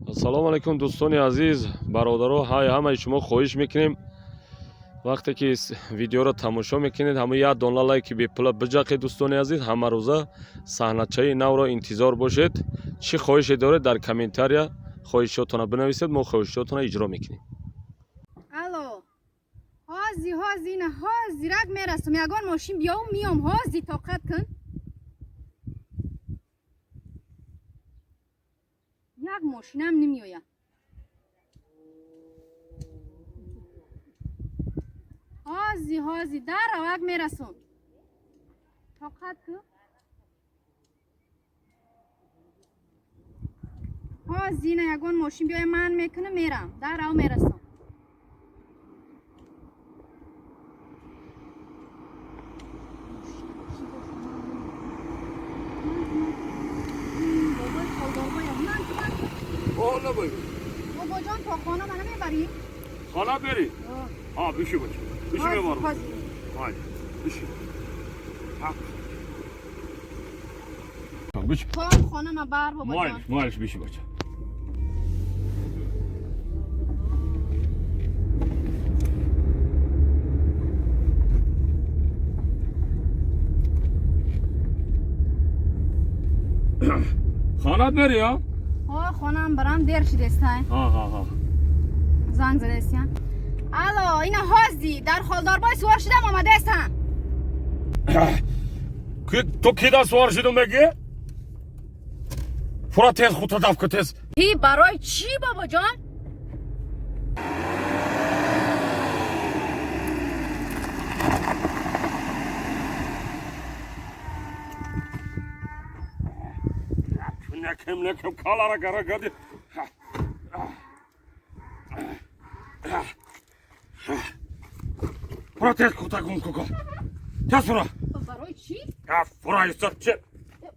Ассалому алайкум, дӯстони азиз, бародаро. Ҳай, ҳамаи шумо хоҳиш мекунем, вақте ки видеоро тамошо мекунед, ҳама як дона лайки бепула биҷақед. Дӯстони азиз, ҳамарӯза саҳначаи навро интизор бошед. Чӣ хоҳише доред, дар комментария хоҳишотонро бинависед, мо хоҳишотонро иҷро мекунем. Алло, ҳози, ҳози, ина ҳозирак мерасам. Ягон мошин биёву миём. Ҳози, тоқат кун. Як мошинам намеояд. Ҳози, ҳози, даравак мерасам, тоқат кун. Ҳози, ина ягон мошин биёя, ман мекунам, мерам, дарав мерасам. Бобои холдорбоя, ман. Хона бой. Бобоҷон, то хона мана мебарӣ? Хона бери. Ҳа, биши, бача. Биши, мебарам. Ҳай, биши. Ҳа. Биши. То хона ма бар, бобоҷон. Майлиш, майлиш, биши, бача. Хона бери, ҳа? Ҳо, хонаам барам, дер шидестай. Ҳа, ҳа, ҳа. Занг задестия. Алло, ина ҳози дар холдорбой сувор шидам, омадаестам. Ту кида сувор шидум мегӣ? Фура, тез хута даф ку, тез. Ҳи, барои чӣ, бобоҷон? Некем, некем, калара гара гади. Фура, тез хута гум ку. Тез фура. Барои чӣ? Я фура истод че.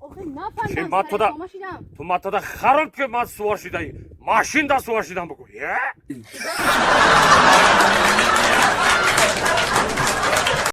Охи, нафаҳмидам. Чи, ман туда- Сари шидам. Ту матада хароб ки ман сувор шидаи. Машин да сувор шидам бугу. Е?